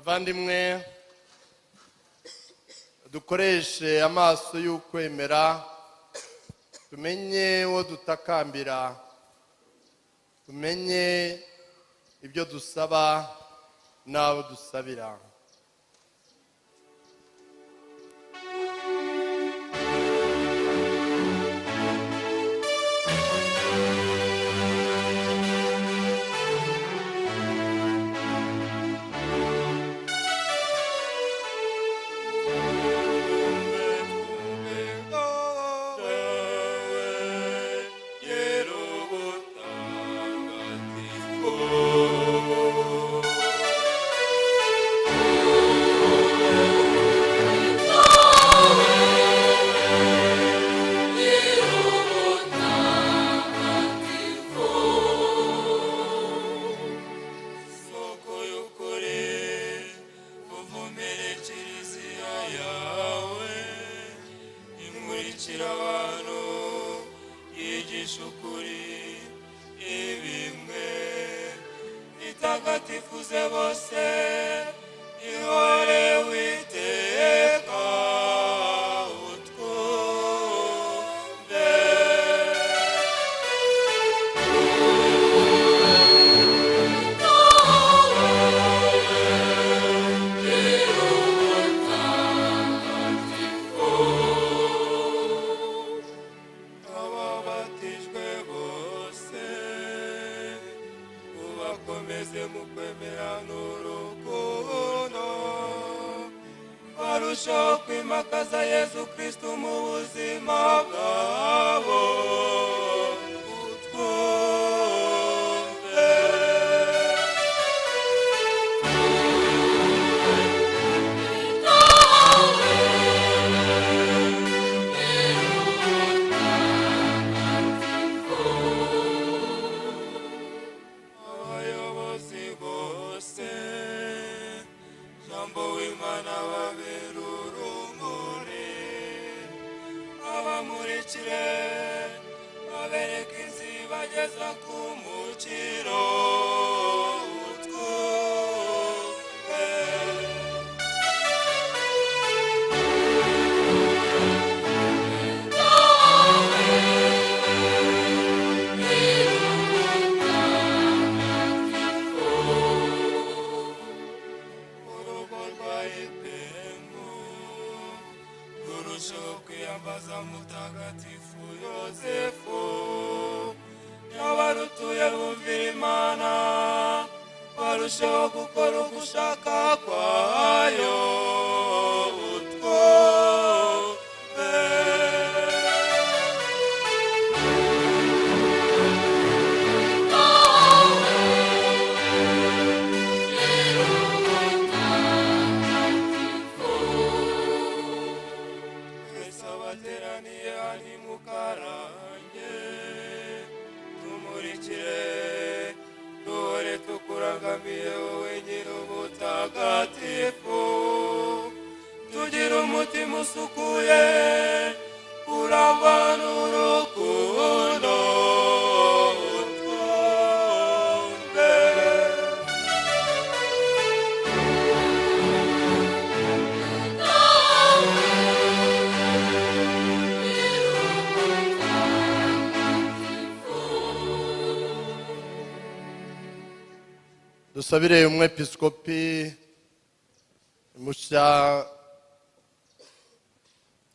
Bavandimwe, dukoreshe amaso y'ukwemera, tumenye uwo dutakambira, tumenye ibyo dusaba n'abo dusabira. Soko y'ukuri uvumere kiliziya yawe, imurikira abantu, yigisha ukuri, ibimwe itagatifuze bose, ihore witeka utwumve. Ababatijwe bose ubakomeze mu kwemera n'urukundo, barushaho kwimakaza Yezu Kristu mu buzima bwabo. Utwumve. Abayobozi bose, Jambo w'Imana babera urumuri, abamurikire, babereke inzira ibageza ku mukiro. Utwumve. Urugo rwa Epemu rurushaho kwiyambaza Mutagatifu Yozefu, n'abarutuye bumvira Imana barushaho gukora ugushaka kwayo. Utwumve. Twese abateraniye hano i Mukarange, tumurikire, duhore tukurangamiye wowe Nyir'ubutagatifu, tugire umutima usukuye urangwa n'urukundo. Utwumve. Dusabire umwepiskopi mushya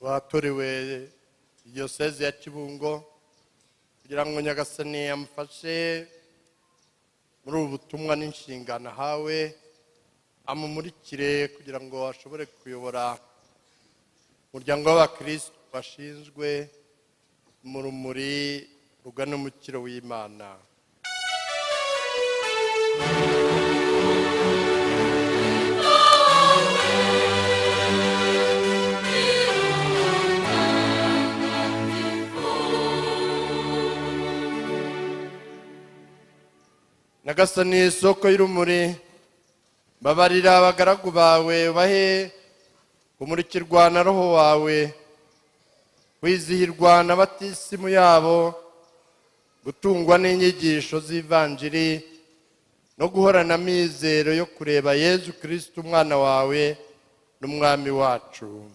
watorewe diyoseze ya Kibungo, kugira ngo Nyagasani amufashe muri ubu butumwa n'inshingano ahawe, amumurikire kugira ngo ashobore kuyobora umuryango w'abakristo bashinzwe mu rumuri rugana umukiro w'Imana. Nyagasani isoko y'urumuri, babarira abagaragu bawe, ubahe kumurikirwa na roho wawe, kwizihirwa na batisimu yabo, gutungwa n'inyigisho z'ivanjiri no guhorana amizero yo kureba Yezu Kristo, umwana wawe n'umwami wacu.